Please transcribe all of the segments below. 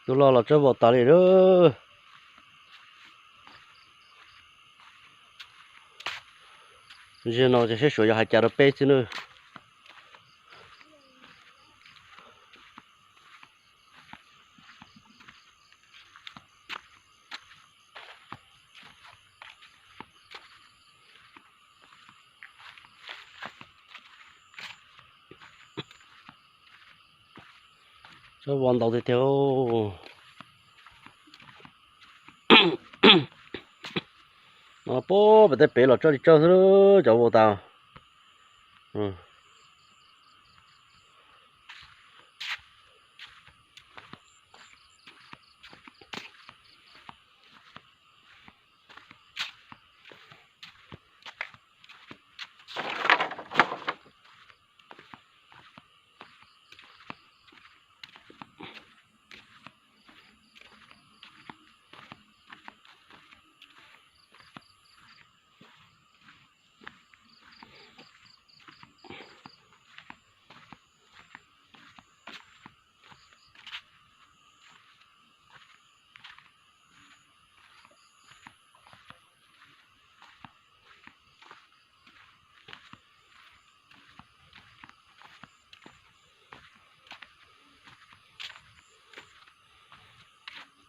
Tus loj los tsob vau tas li lawm. Zaum no ces saib Suav yuav hais cas rau peb xwb na. Tsob vau ntau tiag tiag. No puag pem tej pem los tsob li tsob xwb cov vau tas.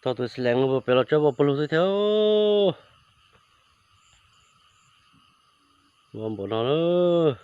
Tau tus xi lees pem los tsob vau puag lug xwb thiab. Vau npaum no lawm.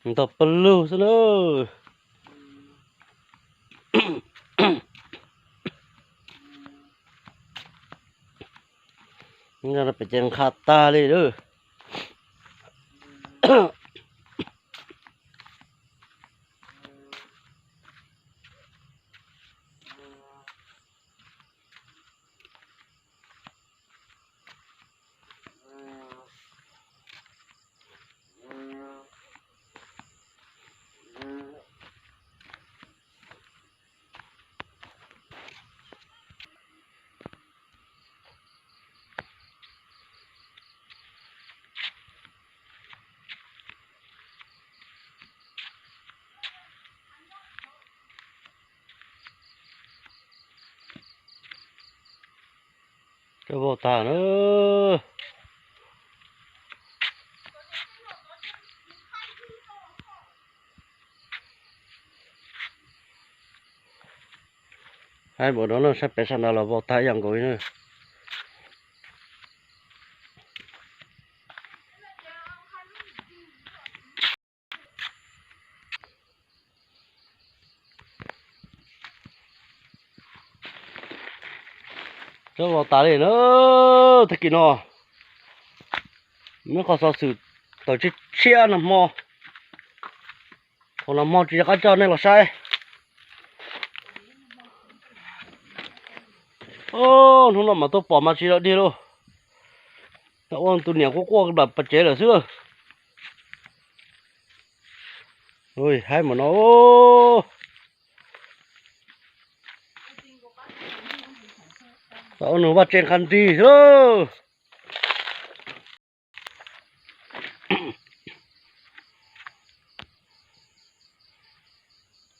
Ntau pawg lug xwb na. Pem ces nqha tag li lawm. Tsob vau tag na. Haib npaum no na, sab pem sab nrad los vau tag ib yam nkaus li na. Tsob vau tas li na. Tag kis no muaj qhov xov xwm tawm tshiab tshiab nag hmo. Thaum nag hmo tsis nco qab coj nej los saib. Hnub no mas tuaj pom mas tsis dog dig lauj. Ua tus niam quaj quaj nram pas tsev lawm xwb. Haib mas no. Ua nws vaj tse nqha nrig xwb.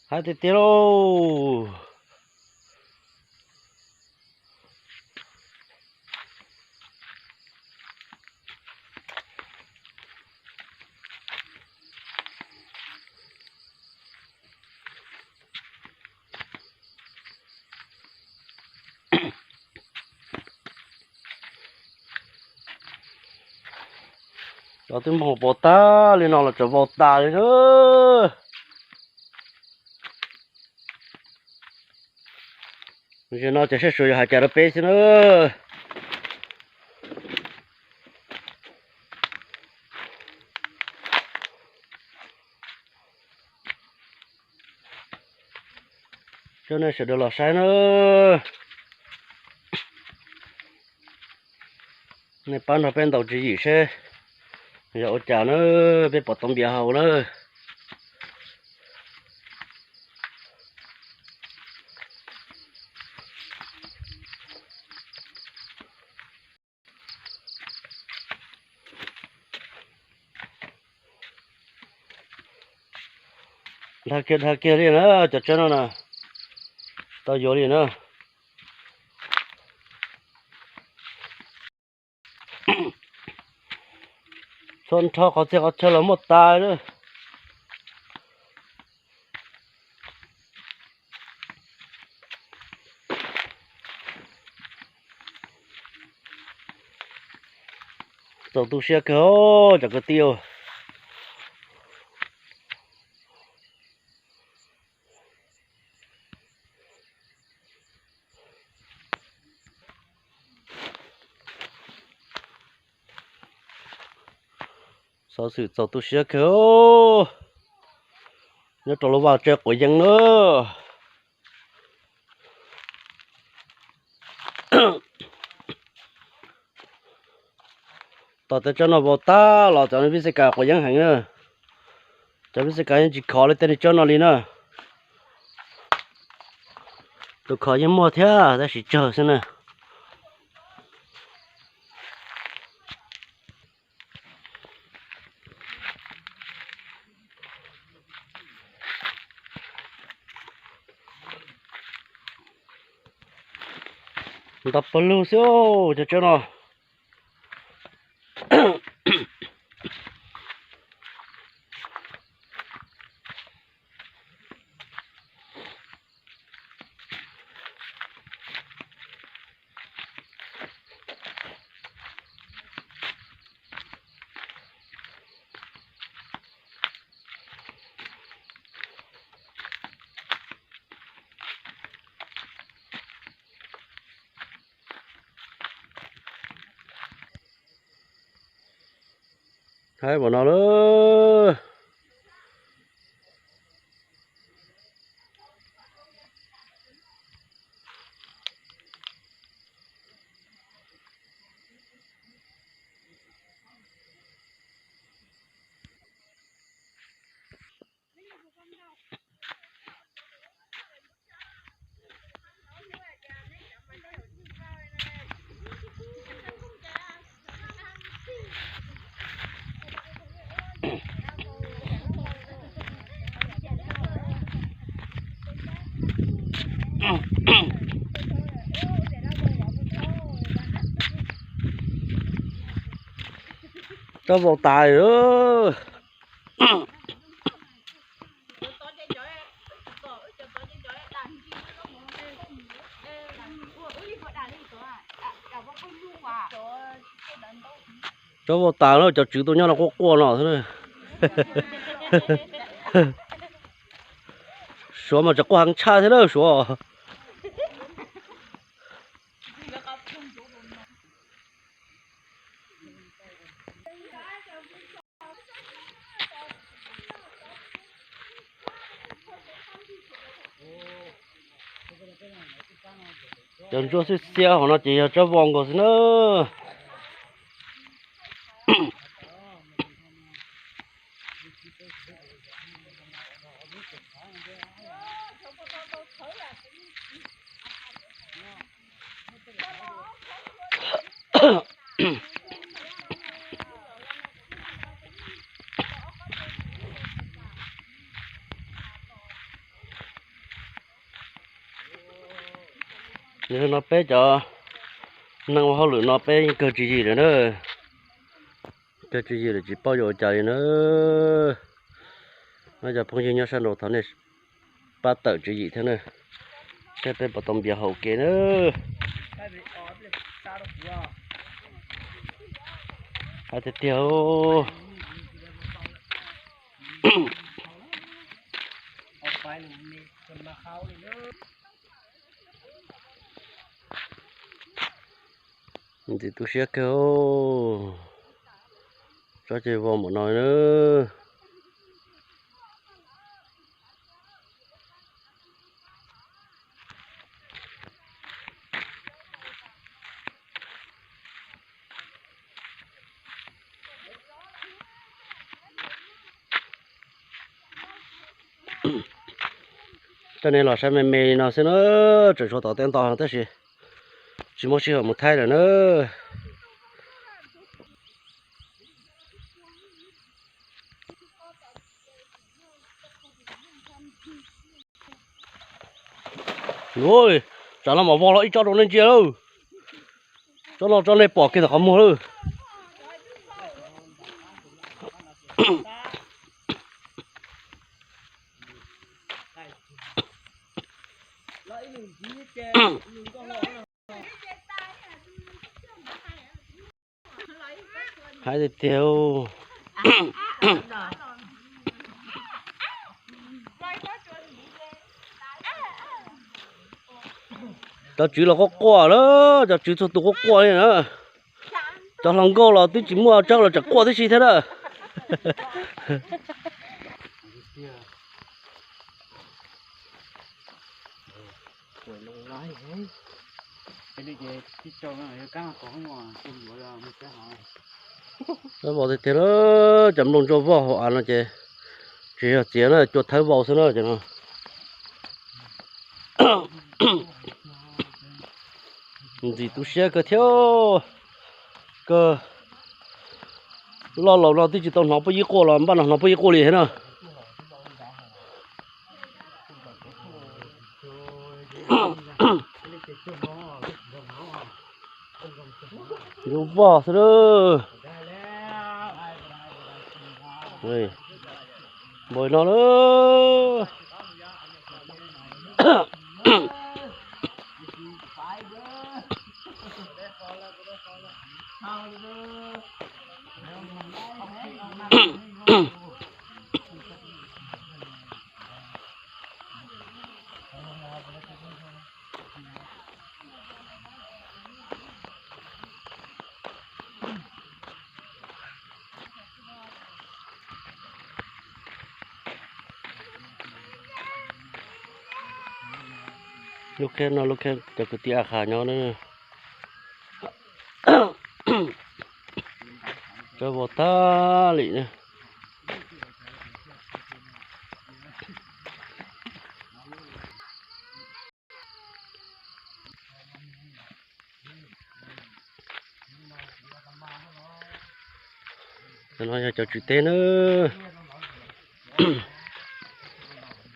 Haib tiag tiag lauj. Los twb moog pov tag li no los tseem vau tas li na. Zaum no ces saib Suav yuav hais cas rau peb xwb na. Coj nej sawv daws los saib na. Nej pab nrog peb ntaus tswv yim seb yog ua cas na, peb pom tau npias haus na. Dhau kiag dhau kiag li na, cov tsawb no na, tau yuav li na. Txhua nrho qhov txhia qhov chaw los muaj tas na. Txaus tu siab kawg cov kwv tij. Xov xwm txaus tu siab kawg, nyob rau lub vaj tsev quav yeeb na. Tom tej tsob no vau tag los cov pib xej kas quav yeeb heev na. Cov pib xej kas yeej tsis khov li tej niag tsob no li na. Tus khov yeej muaj thiab tab sis tsawg xwb na. Ntau pawg lug xwb cov tsob no. Haib npaum no lawm. Tsob vau tas lawm. Tsob vau tas lawm, cov tswv tuaj nyob no quaj quaj no xwb na. Suav mas tseem quaj heev tshaj thiab na Suav. Cov ntsuab xiab xiab hauv no ces yog tsob vau nkaus xwb na. Yog li no peb cov neeg ua hauj lwm no peb yeej kawg tswv yim lawm na. Kawg tswv yim lawm tsis paub yuav ua cas li na. No cov phooj ywg nyob sab nraud thov nej pab tawm tswv yim thiab na, saib peb puas tau npias haus ua ke na. Hais tiag tiag. Ntxim tu siab kawg. Tsob ceg vau npaum no na. Coj nej los saib me me li no xwb na, tseem tshuav tom teb nto tab sis tsis muaj sij hawm mus thaij lawm na. Ua, tsam no mam vau los ib tsob rau nej ntsia lawm. Tsob no tsob nej pom kiag tom qhov muag lawm. Hais tiag tiag. Cov tswv los quaj quaj lawm, cov tswv txhua tus quaj quaj li na. Cov hluas nkauj los twb tsis muaj tsaug los tseem quaj tib si thiab na. Vau tiag tiag na, cov nplooj ntsuab vog hauv av no ces tsis yog txiav na, cua thawb vau xwb na ces no. Ntxim tu siab kawg thiab. Kawg loj laus no twb tsis tau hnov puag ib quaj los npaj no hnov puag ib quaj li thiab na. Yuav vog xwb lawm. Npaum no lawm. Lub kheb no lub kheb cov kwv tij Aj Qha nyob na. Tsob vau tag li na. Cov no yog cov tswv teb na.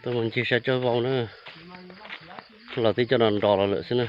Tuaj mus ncig saib tsob vau na. Los twb coj nrov nrov los lawm xwb na.